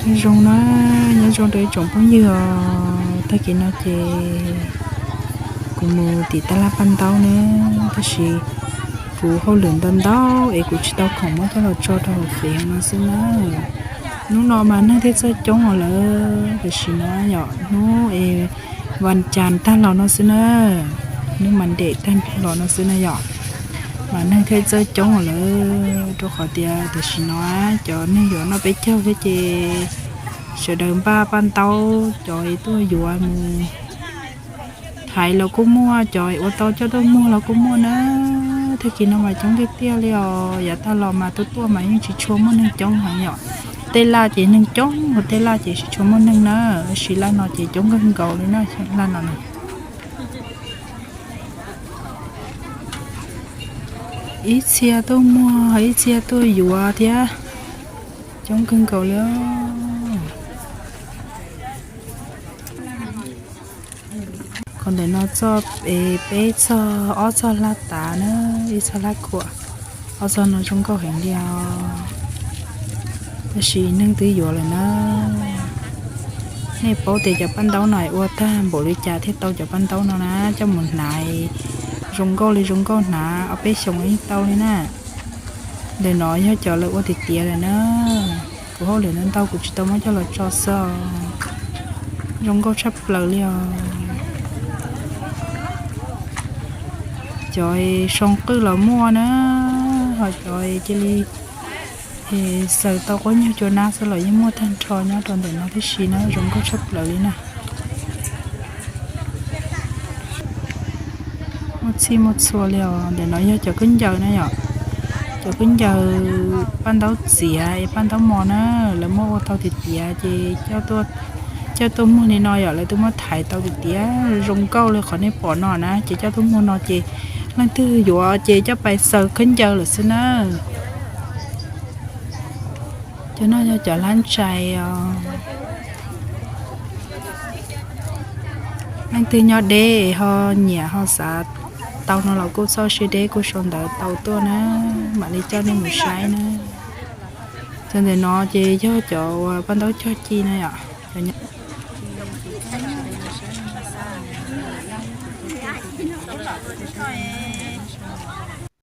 Nyob zoo na, nyob zoo rau ib tsoom phooj ywg os. Tag kis no ces kuv mus tim taj laj paj ntaub na, tab sis kuv hauj lwm ntau ntau es kuv tsis tau khoom muab coj los tso rau hauv fev no xwb na. Hnub no mas neeg thiaj txawj coob os lawm, tam sim no yom, hnub es vas cas tag los no xwb na, hnub Monday tag los no xwb na yom, mas neeg thiaj txawj coob os lawm, rau qhov tias tam sim no cov neeg yuav noj peb caug thiab ces sawv daws npaj paj ntaub, cov es tuaj yuav mus thaiv los kuj muaj, cov es ua tau coj tuaj muag los kuj muaj na. Tag kis no mas coob tiag tiag li os, yav tag los mas tuaj tuaj mas yeej tsis tshua muaj neeg coob heev yom. Tej laj ces neeg coob, tej laj ces tsis tshua muaj neeg na, tab sis laj no ces coob kawg nkaus li na, laj no na. Ib txhia tuaj muag, ib txhia tuaj yuav thiab, coob kawg nkaus li. Qhov ntawm no txoj peb txog ob txog laj tav na, ib txog laj khuam, ob txog no zoo nkauj heev li os. Tab sis neeg twb yuav lawm na. Nej paub tias cov paj ntaub no ua tag npaum li cas thiaj tau cov paj ntaub no na, coj mus hnav zoo nkauj li zoo nkauj hnav ob peb xyoos yeej tau li na. Ntawm no yog cov lawv ua tiav tiav lawm na. Kuv hauj lwm ntau ntau kuv tsis tau muab coj los tso xwb. Zoo nkauj tshaj plaws li os. Cov soo qwj los muaj na, ho cov cia li xaws tau quab nyuag cua nab xwb los yeej muaj tag nrho nyob rau ntawm no tib si na, zoo nkauj tshaj plaws li na. Muaj txhij muaj txhua li os. Ntawm no yog cov khaub ncaws na yom, cov khaub ncaws paj ntaub txiav es paj ntaub mos na, lawv muab ua tau tiav tiav ces coj tuaj muag li no yom, lawv twb muab thaiv tau tiav tiav zoo nkauj li qhov nej pom no na, ces coj tuaj muag no ces leej twg yuav ces coj pais xaws khaub ncaws lawm xwb na. Cov no yog cov hlab ntsais os. Leej twg nyob deb ho nyiam ho xav tau no los kuj txhob siab deb, kuj sau ntawv tau tuaj na, mam li coj nej mus saib na. Cov ntawm no ces yog cov uas paj ntaub cog ci na yom.